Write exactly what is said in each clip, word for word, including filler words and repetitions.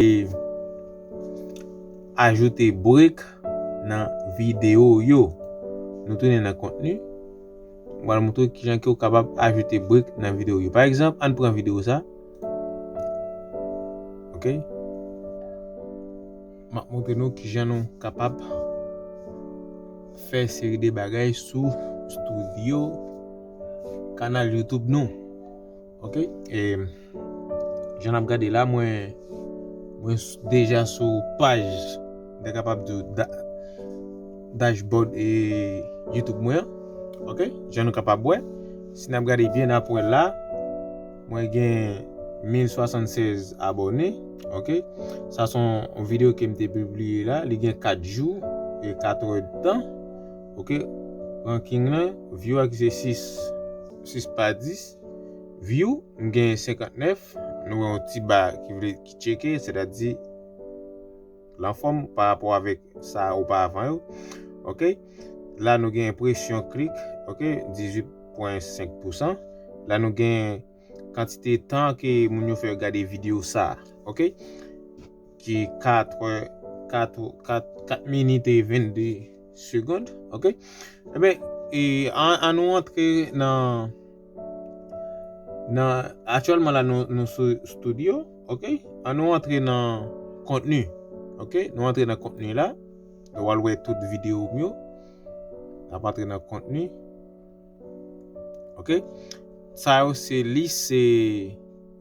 e ajoute break nan videyo yo. Nou tounen nan kontni. Mwen pral montre kijan ke w kapab ajoute break nan videyo yo. Pa egzanp, ann pran videyo sa. Ok. M ap montre nou kijan nou kapab fè seri de bagay sou studio kanal YouTube nou. Ok. E jan n ap gade la, mwen, mwen s- deja sou paj, m ta kapab di w, da- dashboard e YouTube mwen an. Ok, jan nou kapab wè, si n ap gade byen, n ap wè la, mwen gen mil swasannsèz abòne. Ok, sa se yon videyo ke m te pibliye la, li gen kat jou e kat èdtan. Ok, ranking lan, view a ki se sis, sis pa dis. View, m gen senkantnèf. Nou wè yon ti ba ki vle ki tcheke, sètadi l anfòm pa rapò avèk sa oparavan yo. Ok. La nou gen enpresyon klik, ok, dizuit pwen senk pousan. La nou gen kantite tan ke moun yo fè yo gade videyo sa, ok, ki kat, kat, kat, kat minit e vennde segonn, ok. Ebyen, e, an, an nou antre nan, nan, aktyèlman la nou, nou sou studio, ok. An nou antre nan kontni, ok. Nou antre nan kontni la, nou al wè tout videyo m yo. N ap antre nan kontni. Ok. Sa yo se lis, se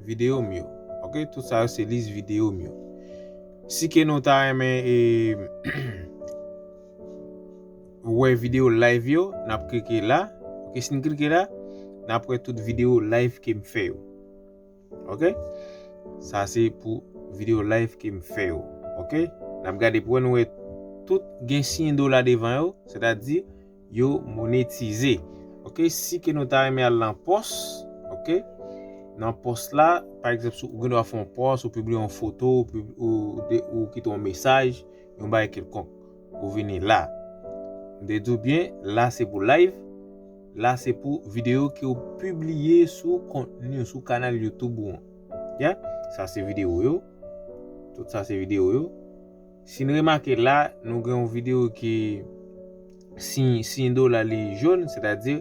videyo m yo. Ok, tout sa yo se lis videyo m yo. Si ke nou ta renmen e, wè videyo live yo, n ap klike la. Ok, si n klike la, n ap wè tout videyo live ke m fè yo. Ok. Sa se pou videyo live ke m fè yo. Ok. N ap gade pou wè, nou wè tout gen siy dola devan yo, sètadi yo monetize. Ok, si ke nou ta renmen al nan pòs, ok, nan pòs la, pa egzanp, si ou gen dwa fè yon pòs, ou pibliye yon foto, ou, pib- ou, de- ou kite yon mesaj, yon bagay kelkonk, ou vini la. M te di w byen, la se pou live, la se pou videyo ke w pibliye sou kontni, sou kanal YouTube ou an. Ya, sa se videyo yo, tout sa se videyo yo. Si n remake la, nou gen yon videyo ki siy, siy dola li jòn, sètadi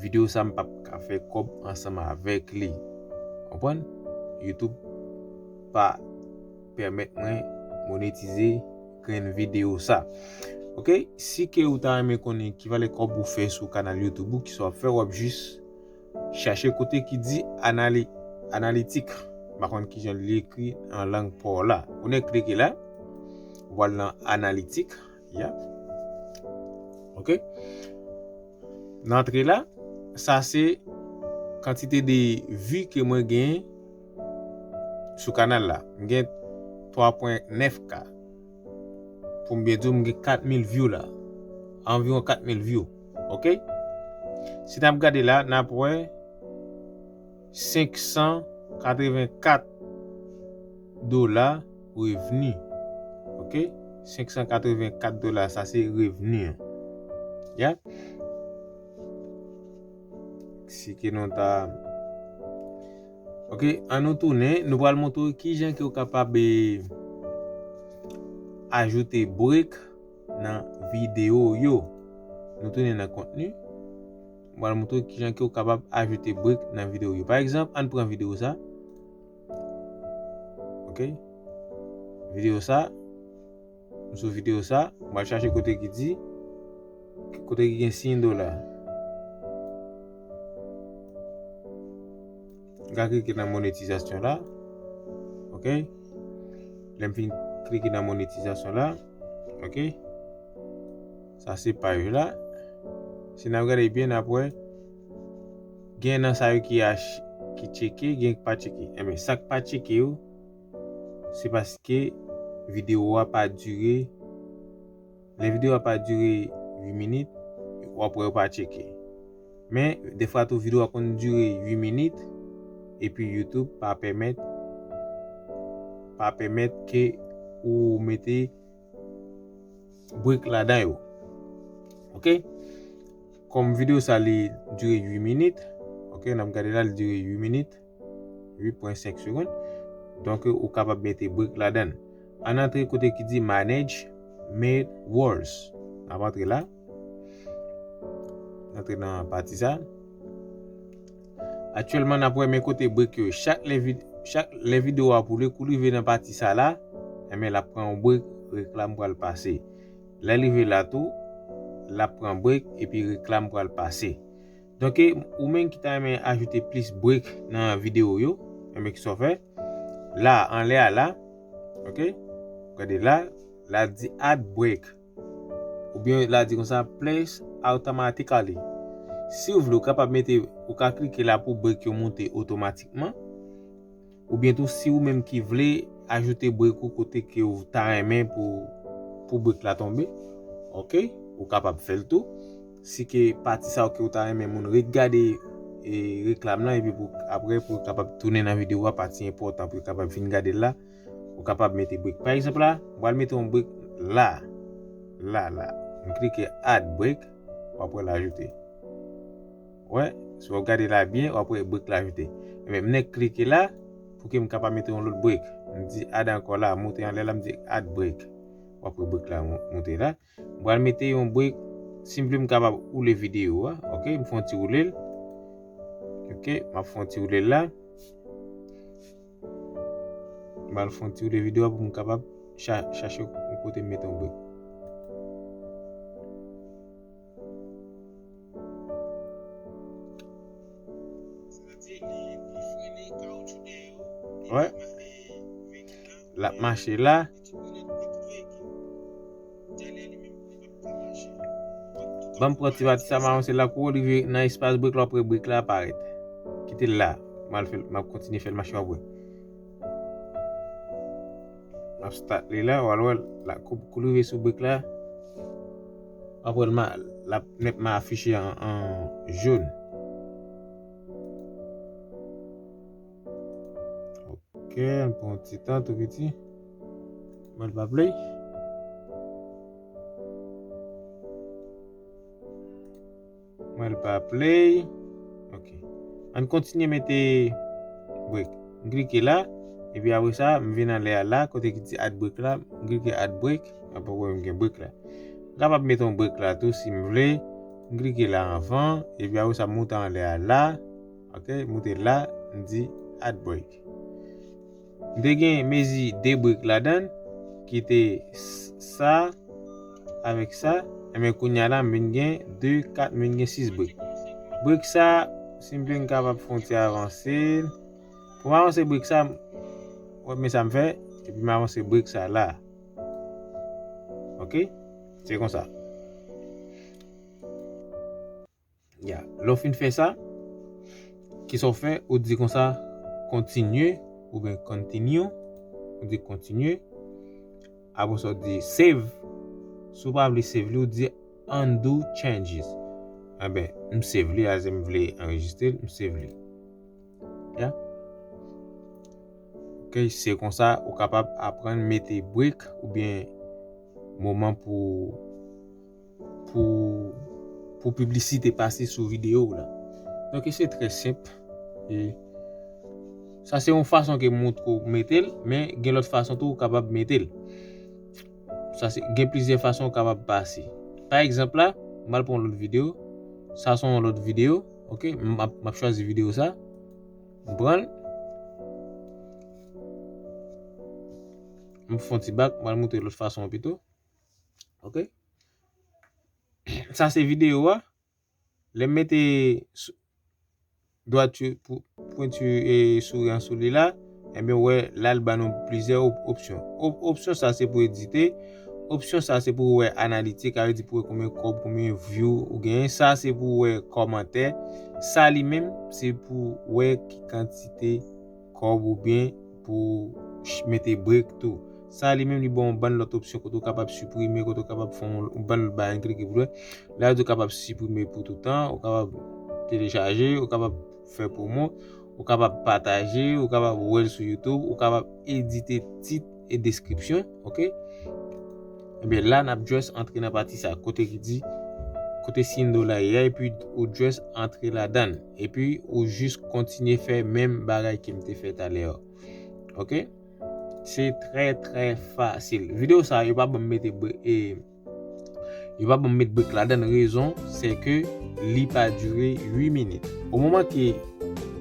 videyo sa m p ap ka fè kòb ansanm avèk li. Konprann? YouTube pa pèmèt mwen monetize grenn videyo sa. Ok, si ke ou ta renmen konnen ki valè kòb ou fè sou kanal YouTube ou, ki sa w ap fè, w ap jis chache kote ki di anali- analitik. M pa konn kijan li ekri an lang pa w la. Ou nèk klike la, ou al nan analitik, ya. Ok. Nan antre la, sa se kantite de vi ke mwen gen sou kanal la. M gen twa pwen nèf ka. Pou m byen di w, m gen kat mil view la. Anviwon kat mil view. Ok? Si n ap gade la, n ap wè senk san katrevenkat dola revni. Ok? Senk san katrevenkat dola, sa se revni an. Ya? Si ke nou ta Ok, an nou tounen, nou pral montre w kijan ke w kapab e, ajoute break nan videyo yo. Nou tounen nan kontni. M pral montre w kijan ke w kapab ajoute break nan videyo yo. Pa egzanp, ann pran videyo sa. Ok. Videyo sa, m sou videyo sa, m al chache kote ki di, kote ki gen siy dola. M ka klike nan monetizasyon la. Ok. Lè m fin klike nan monetizasyon la. Ok. Sa se paj la. Si n ap gade byen, n ap wè gen nan sa yo ki ach- ki tcheke, gen ki pa tcheke. Enben, sa k pa tcheke yo, se paske videyo a pa dire, lè videyo a pa dire uit minit, w ap wè yo pa tcheke. Men, defwa tou videyo a konn dire uit minit, epi YouTube pa pèmèt, pa pèmèt ke ou mete break ladan yo. Ok? Kòm videyo sa li dire uit minit, ok, n ap gade la, li dire uit minit, uit pwen senk segonn. Donk, ou kapab mete break ladan l. Ann antre kote ki di Manage Made Worse. N ap antre la. Antre nan pati sa. Aktyèlman, n ap wè men kote break yo. Chak lè vid-, chak lè videyo a poule, kou l rive nan pati sa la, enben, l ap pran yon break, reklam pral pase. Lè l rive la tou, l ap pran break, epi reklam pral pase. Donk, ou menm ki ta renmen ajoute plis break nan videyo yo, enben, ki sa w fè? La, anlè a la, ok? Gade la, la di add break. Oubyen la di konsa, place automatically. Si w vle, ou kapab mete, ou ka klike la pou break yo monte otomatikman. Oubyen tou, si ou menm ki vle ajoute break ou kote ke ou ta renmen pou, pou break la tonbe, ok, ou kapab fè l tou. Si ke pati sa yo ke ou ta renmen moun ret gade, e, reklam lan, epi pou, apre pou yo kapab tounen nan videyo a, pati enpòtan pou yo kapab vin gade l la, ou kapab mete break. Pa egzanp la, m pral mete yon break la, la, la. M klike add break, w ap wè l ajoute. Wè, si w ap gade la byen, w ap wè break la ajoute. Ebyen, m nèk klike la pou ke m kapab mete yon lòt break. M di add ankò la, moute anlè la, m di add break. W ap wè break la mo-, moute la. M pral mete yon break, si m vle m kapab woule videyo a, ok? M fè yon ti woule l. Ok, m ap fè yon ti woule l la. M al fè yon ti woule videyo a pou m kapab cha-, chache yon kote m mete yon break. Wè. L ap mache la. Ban m pran ti pati sa, m avanse la, kou w rive nan espas break la, w ap wè break la aparèt. Kite l la. M al fè l, m ap kontinye fè l mache, w ap wè. M ap start li la, w al wè la, kou, kou l rive sou break la, w ap wè l ma-, l ap nètman afiche an, an jòn. Ok, ann pran yon ti tan tou piti. Mwen pa play. Mwen pa play. Ok. Ann kontinye mete break. M klike la, epi apre sa, m vin anlè a la, kote ki di add break la, m klike add break, apre wè m gen break la. M kapab mete yon break la tou si m vle. M klike la anvan, epi apre sa, m moute anlè a la. Ok, moute la, m di add break. M te gen mezi de break ladan l, ki te s-, sa avèk sa. Enben, kounye a la, m vin gen de, kat, m vin gen sis break. Break sa, si m vle, m kapab fè yon ti avanse l. Pou m avanse break sa, w ap men sa m fè, epi m avanse break sa la. Ok? Se konsa. Ya, lè w fin fè sa, kisa w fè? Ou di konsa, kontinye, oubyen continue, ou di kontinye. Apre sa, w di save. Si w pa vle save li, ou di undo changes. Enben, m save li, as in m vle anrejistre l, m save li. Ya. Ok, se konsa ou kapab aprann mete break oubyen moman pou, pou, pou piblisite pase sou videyo w la. Donk, se trè senp. E sa se yon fason ke m montre w mete l, men gen lòt fason tou ou kapab mete l. Sa se, gen plizyè fason ou kapab pase. Pa egzanp la, m al pran yon lòt videyo. Sa se yon lòt videyo. Ok, m ap, m ap chwazi videyo sa. M pran l. M fè yon ti bak, m al montre lòt fason pito. Ok. Sa se videyo a. Lè m mete sou, dwati pou, pwenti, e, souri an sou li la, enben, w wè, la, l ban nou plizyè op-, opsyon. Op-, opsyon sa, se pou edite. Opsyon sa, se pou w wè analitik, sa vle di pou w wè konbyen kòb, konbyen view ou genyen. Sa, se pou w wè kòmantè. Sa, li menm, se pou w wè ki kantite kòb oubyen pou ch-, mete break tou. Sa li menm li ba w yon bann lòt opsyon kote w kapab siprime, kote w kapab fè yon, yon bann lòt bagay, klike pou l wè. La, ou kapab siprime pou toutan, ou kapab telechaje, ou kapab fè pwomot, ou kapab pataje, ou kapab wè l sou YouTube, ou kapab edite tit e deskripsyon, ok? Ebyen, la, n ap just antre nan pati sa, kote ki di, kote siy dola ye a, epi ou just antre ladan l. Epi, ou jis kontinye fè menm bagay ke m te fè talè a. Ok? Se trè, trè fasil. Videyo sa, yo pa ban m mete bre- e, yo pa ban m met break ladan l. Rezon, se ke li pa dire uit minit. O moman ke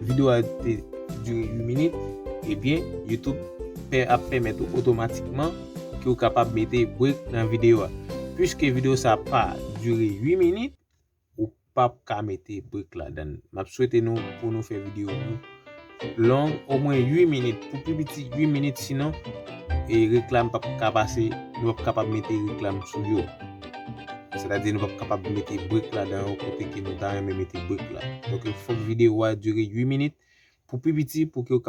videyo a te dire uit minit, ebyen, YouTube pè- ap pèmèt ou otomatikman ke ou kapab mete break nan videyo a. Piske videyo sa pa dire uit minit, ou p ap ka mete break ladan l. M ap swete nou pou nou fè videyo nou long, omwen uit minit, pou pi piti uit minit, sinon, e reklam p ap ka pase, nou p ap kapab mete reklam sou yo. Sètadi nou p ap kapab mete break ladan yo kote ke nou ta renmen mete break la. Donk, fòk videyo a dire uit minit, pou pi piti, pou ke w